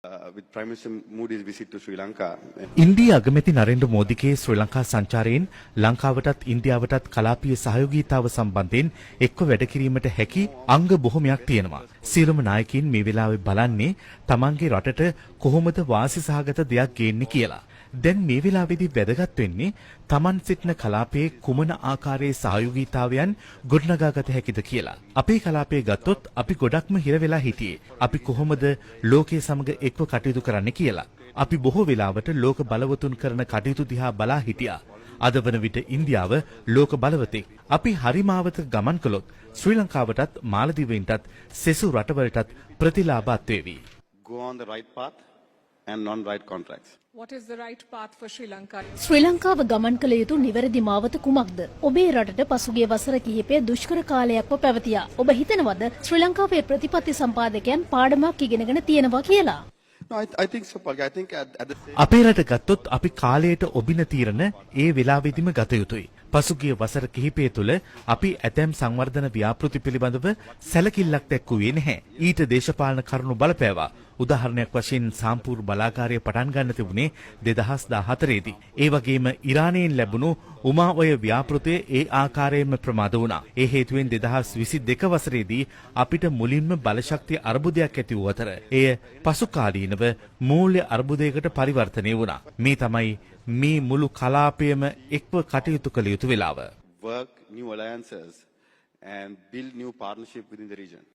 With Prime Minister Modi's visit to Sri Lanka. ඉන්දීය අගමැති නරේන්ද්‍ර මෝදිගේ ශ්‍රී ලංකා සංචාරයෙන් ලංකාවටත් ඉන්දියාවටත් කලාපීය සහයෝගීතාව සම්බන්ධයෙන් එක්ව වැඩ කිරීමට හැකි අංග බොහොමයක් තියෙනවා. සියලුම නායකයින් මේ වෙලාවේ බලන්නේ තමන්ගේ රටට කොහොමද වාසි සහගත දෙයක් ගේන්නේ කියලා. දැන් මේ වෙලාවේදී වැදගත් වෙන්නේ තමන් සිටින කලාපයේ කුමන ආකාරයේ සහයෝගීතාවයන් ගොඩනගා ගත හැකිද කියලා. අපේ කලාපය ගත්තොත් අපි ගොඩක්ම හිර වෙලා හිටියේ. අපි කොහොමද ලෝකයේ සමග එක්ව කටයුතු කරන්න කියලා. අපි බොහෝ වෙලාවට ලෝක බලවතුන් කරන කටයුතු දිහා බලා හිටියා. අද වන විට ඉන්දියාව ලෝක බලවතෙක්. අපි හරි මාවතක ගමන් කළොත් ශ්‍රී ලංකාවටත් මාලදිවයිනටත් සෙසු රටවලටත් ප්‍රතිලාභ අත්වේවි. Go on the right path and on right contracts. What is the right path for Sri Lanka? ශ්‍රී ලංකාව ගමන් කළ යුතු නිවැරදි මාවත කුමක්ද? ඔබේ රටට පසුගිය වසර කිහිපය දුෂ්කර කාලයක්ව පැවතියා. ඔබ හිතනවද ශ්‍රී ලංකාවේ ප්‍රතිපත්ති සම්පාදකයන් පාඩමක් ඉගෙනගෙන තියෙනවා කියලා? No, I think so, Palki. I think at the same අපේ රට ගත්තොත් අපි කාලයට ඔබින තීරණ ඒ වෙලාවෙදිම ගත යුතුයි. පසුගිය වසර කිහිපය තුළ අපි ඇතැම් සංවර්ධන ව්‍යාපෘති පිළිබඳව සැලකිල්ලක් දැක්වුවේ නැහැ. ඊට දේශපාලන කරුණු බලපෑවා. උදාහරණයක් වශයෙන් සාම්පූර් බලාගාරය පටන් ගන්න තිබුණේ 2014 දී. ඒ වගේම ඉරානයෙන් ලැබුණු උමා ඔය ව්‍යාපෘතිය ඒ ආකාරයෙන්ම ප්‍රමාද වුණා. ඒ හේතුවෙන් 2022 වසරේදී අපිට මුලින්ම බලශක්ති අර්බුදයක් ඇති වූ අතර එය පසු කාලීනව මූල්‍ය අර්බුදයකට පරිවර්තනය වුණා. මේ තමයි මේ මුළු කලාපයම එක්ව කටයුතු කළ යුතු වෙලාව. Work new alliances and build new partnership within the region.